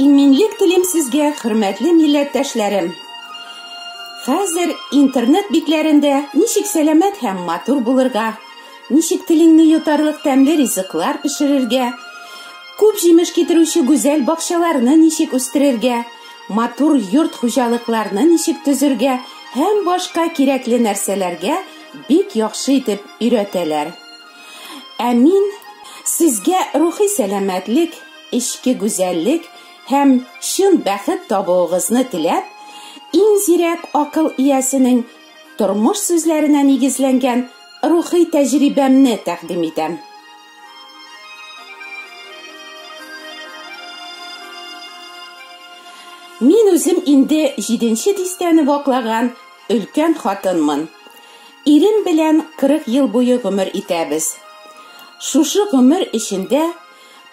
Иминлек телим сезгә, хөрмәтле милләттәшләрем. Хәзер интернет битләрендә ничек сәламәт һәм матур булырга, ничек телеңне йотарлык тәмле ризыклар пешерергә, күп җимеш китерүче гүзәл бакчаларны ничек үстерергә, матур йорт хуҗалыкларны ничек төзергә һәм башка кирәкле нәрсәләргә бик яхшы итеп өйрәтәләр. Ә мин сезгә рухи сәламәтлек, эчке гүзәллек һәм чын бәхет табуыгызны теләп, иң зирәк акыл иясенең тормыш сүзләренә нигезләнгән рухи тәҗрибәмне тәкъдим итәм. Мин үзем инде җиденче дистәне ваклаган өлкән хатынмын. Ирем белән 40 ел буе гомер итәбез. Шушы гомер эчендә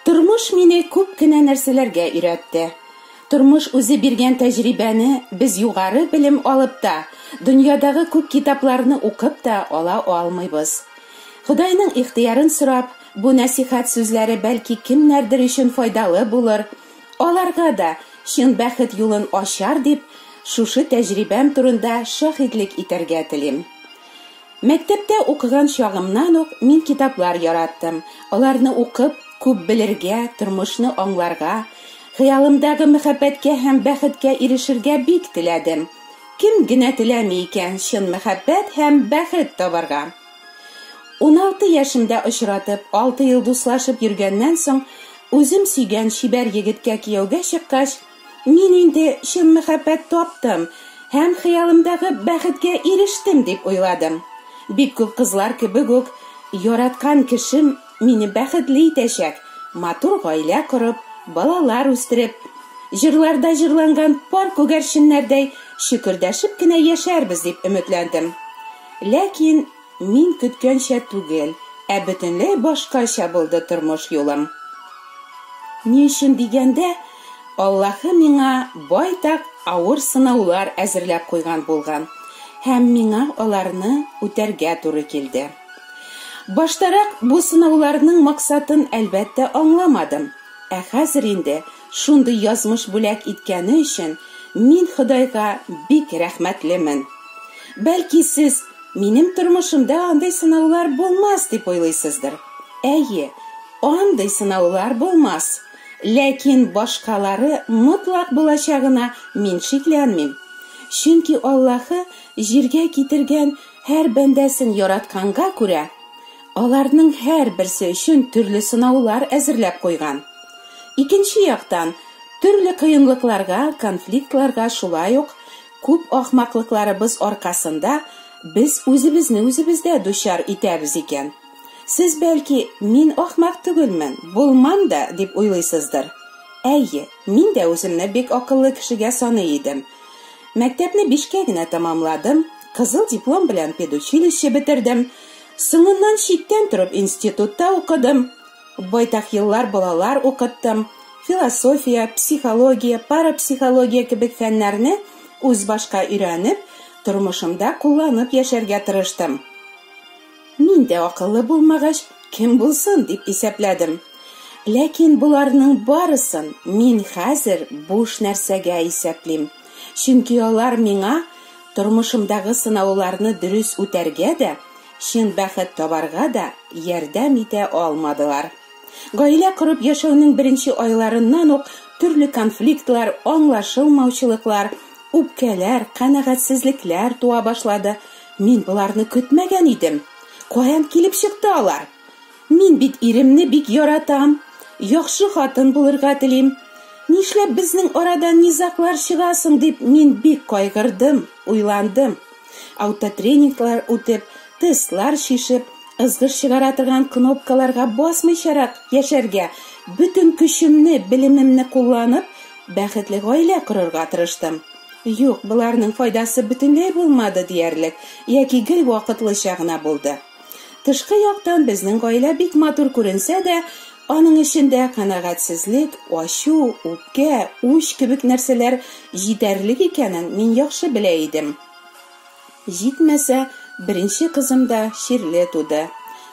тормыш мине күп кенә нәрсәләргә өйрәтте. Тормыш үзе биргән тәҗрибәне без югары белем алып та, дөньядагы күп китапларны укып та ала алмыйбыз. Ходайның ихтыярын сорап, бу нәсихәт сүзләре бәлки кемнәрдер өчен файдалы булыр, аларга да чын бәхет юлын ачар дип, шушы тәҗрибәм турында шаһитлек итәргә телим. Мәктәптә укыган чагымнан ук мин китаплар яраттым. Аларны укып, күп белергә, тормышны аңларга, хыялымдагы мәхәббәткә һәм бәхеткә ирешергә бик теләдем. Кем генә теләми икән чын мәхәббәт һәм бәхет табарга? 16 яшемдә очратып, 6 ел дуслашып йөргәннән соң, үзем сөйгән чибәр егеткә кияүгә чыккач, мин инде чын мәхәббәт таптым һәм хыялымдагы бәхеткә ирештем дип уйладым. Бик күп кызлар кебек үк, яраткан кешем мине бәхетле итәчәк, матур гаилә корып, балалар үстереп, җырларда җырланган пар күгәрченнәрдәй чөкердәшеп кенә яшәрбез дип өметләндем. Ләкин мин көткәнчә түгел, ә бөтенләй башкача булды тормыш юлым. Ни өчен дигәндә, Аллаһы миңа байтак авыр сынаулар әзерләп куйган булган, һәм миңа аларны үтәргә туры килде. Баштарак бу сынауларның максатын, әлбәттә, аңламадым. Ә хәзер инде шундый язмыш бүләк иткәне өчен мин Ходайга бик рәхмәтлемен. Бәлки сез минем тормышымда андый сынаулар булмас дип уйлыйсыздыр. Әйе, андый сынаулар булмас. Ләкин башкалары мотлак булачагына мин шикләнмим. Чөнки Аллаһы җиргә китергән һәр бәндәсен яратканга күрә, аларның һәрберсе өчен төрле сынаулар әзерләп куйган. Икенче яктан, төрле кыенлыкларга, конфликтларга шулай ук күп ахмаклыкларыбыз аркасында без үзебезне үзебездә дучар итәбез икән. Сез бәлки мин ахмак түгелмен, булмам да дип уйлыйсыздыр. Әйе, мин дә үземне бик акыллы кешегә саный идем. Мәктәпне бишкә генә тәмамладым, кызыл диплом белән педучилище бетердем, соңыннан читтән торып институтта укыдым. Байтак еллар балалар укыттым. Философия, психология, парапсихология кебек фәннәрне үз башка өйрәнеп, тормышымда кулланып яшәргә тырыштым. Мин дә акыллы булмагач, кем булсын дип исәпләдем. Ләкин боларның барысын мин хәзер буш нәрсәгә исәплим. Чөнки алар миңа тормышымдагы сынауларны дөрес үтәргә дә, чын бәхет табарга да ярдәм итә алмадылар. Гаилә корып яшәүнең беренче айларыннан ук төрле конфликтлар, аңлашылмаучылыклар, үпкәләр, канәгатьсезлекләр туа башлады. Мин боларны көтмәгән идем. Каян килеп чыкты алар? Мин бит иремне бик яратам, яхшы хатын булырга телим. Нишләп безнең арада низаглар чыга соң дип мин бик кайгырдым, уйландым. Аутотренинглар үтеп, тестлар чишеп, ызгыш чыгара торган кнопкаларга басмыйчарак яшәргә, бөтен көчемне, белемемне кулланып, бәхетле гаилә корырга тырыштым. Юк, боларның файдасы бөтенләй булмады диярлек, яки гел вакытлыча гына булды. Тышкы яктан безнең гаилә бик матур күренсә дә, аның эчендә канәгатьсезлек, ачу, үпкә, үч кебек нәрсәләр җитәрлек икәнен мин яхшы белә идем. Җитмәсә, беренче кызым да чирле туды.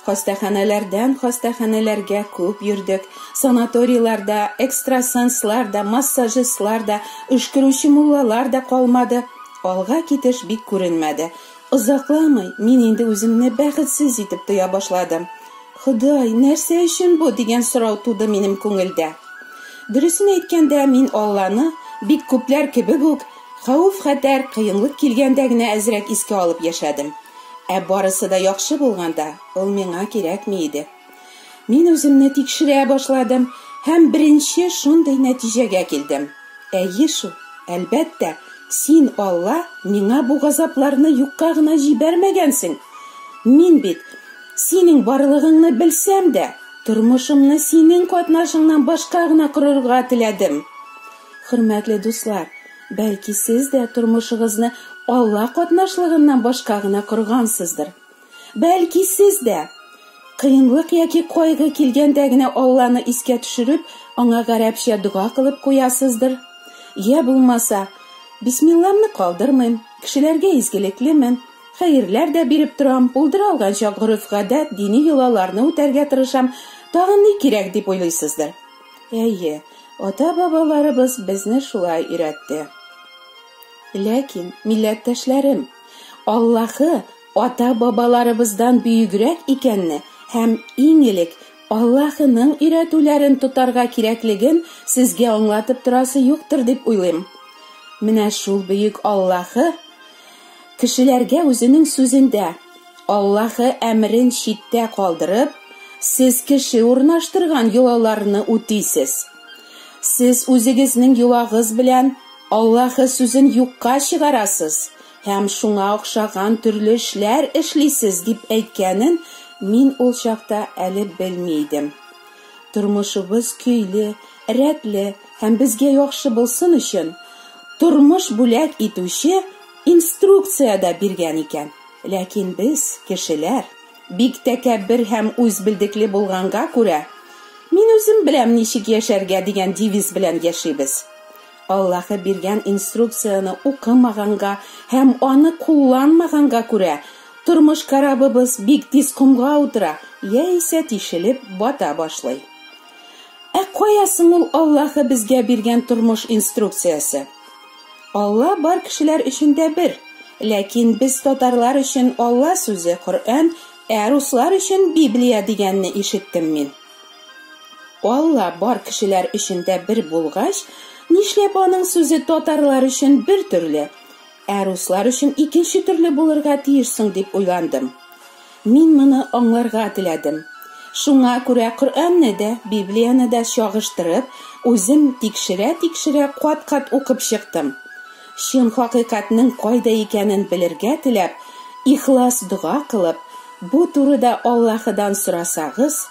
Хастаханәләрдән хастаханәләргә күп йөрдек. Санаторийларда экстрасенслар да, массажистлар да, өшкерүче муллалар да калмады. Алга китеш бик күренмәде. Озакламый мин инде үземне бәхетсез итеп тоя башладым. Ходай, нәрсә өчен бу дигән сорау туды минем күңелдә. Дөресен әйткәндә, мин Алланы, бик күпләр кебек үк, хәвеф-хәтәр, кыенлык килгәндә генә әзрәк искә алып яшәдем. Ә барысы да яхшы булганда, ул миңа кирәкми иде. Мин үземне тикшерә башладым һәм беренче шундый нәтиҗәгә килдем. Әйе шул, әлбәттә, син, Алла, миңа бу газапларны юкка гына җибәрмәгәнсең. Мин бит, синең барлыгыңны белсәм дә, тормышымны синең катнашыңнан башка гына корырга теләдем. Хөрмәтле дуслар, бәлки сез дә тормышыгызны Алла катнашлыгыннан башка гына коргансыздыр. Бәлки сез дә, кыенлык яки кайгы килгәндә генә Алланы искә төшереп, аңа гарәпчә дога кылып куясыздыр. Йә булмаса, бисмилламны калдырмыйм, кешеләргә изгелеклемен, хәерләр дә биреп торам, булдыра алганча гореф-гадәт, дини йолаларны үтәргә тырышам, тагын ни кирәк дип уйлыйсыздыр. Әйе, ата-бабаларыбыз безне шулай өйрәтте. Ләкин, милләттәшләрем, Аллаһы ата-бабаларыбыздан бөегрәк икәнне һәм иң элек Аллаһының өйрәтүләрен тотарга кирәклеген сезгә аңлатып торасы юктыр дип уйлыйм. Менә шул бөек Аллаһы кешеләргә үзенең сүзендә Аллаһы әмерен читтә калдырып, сез кеше урнаштырган йолаларны үтисез. Сез үзегезнең йолагыз белән Аллаһы сүзен юкка чыгарасыз һәм шуңа охшаган төрле эшләр эшлисез, дип әйткәнен мин ул чакта әле белми идем. Тормышыбыз көйле, рәтле һәм безгә яхшы булсын өчен, тормыш бүләк итүче инструкция дә биргән икән. Ләкин без, кешеләр, бик тәкәббер һәм үзбелдекле булганга күрә, мин үзем беләм ничек яшәргә дигән девиз белән яшибез. Аллаһы биргән инструкцияне укымаганга һәм аны кулланмаганга күрә, тормыш корабыбыз бик тиз комга утыра яисә тишелеп бата башлый. Ә кая соң ул Аллаһы безгә биргән тормыш инструкциясе? Алла бар кешеләр өчен дә бер, ләкин без татарлар өчен Алла сүзе Коръән, ә руслар өчен Библия дигәнне ишеттем мин. Алла бар кешеләр өчен дә бер булгач, нишләп аның сүзе татарлар өчен бер төрле, ә руслар өчен икенче төрле булырга тиеш соң дип уйландым. Мин моны аңларга теләдем. Шуңа күрә Коръәнне дә, Библияне дә чагыштырып, үзем тикшерә-тикшерә кат-кат укып чыктым. Чын хакыйкатьнең кайда икәнен белергә теләп, ихлас дога кылып, бу турыда Аллаһыдан сорасагыз,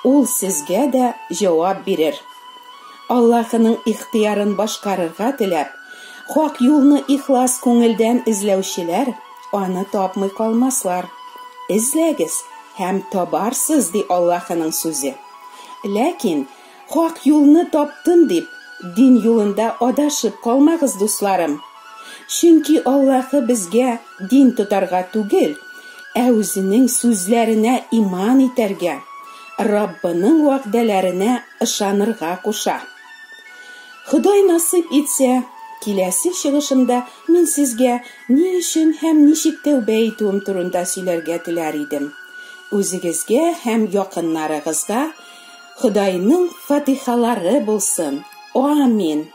Ул сезгә дә җавап бирер. Аллаһының ихтыярын башкарырга теләп, хак юлны ихлас күңелдән эзләүчеләр аны тапмый калмаслар. Эзләгез һәм табарсыз, ди Аллаһының сүзе. Ләкин хак юлны таптым дип, дин юлында адашып калмагыз, дусларым. Чөнки Аллаһы безгә дин тотарга түгел, ә үзенең сүзләренә иман итәргә, Раббының вәгъдәләренә ышанырга куша. Ходай насыйп итсә, киләсе чыгышымда мин сезгә ни өчен һәм ничек тәүбә итүем турында сөйләргә теләр идем. Үзегезгә һәм якыннарыгызга Ходайның фатихалары булсын. Амин.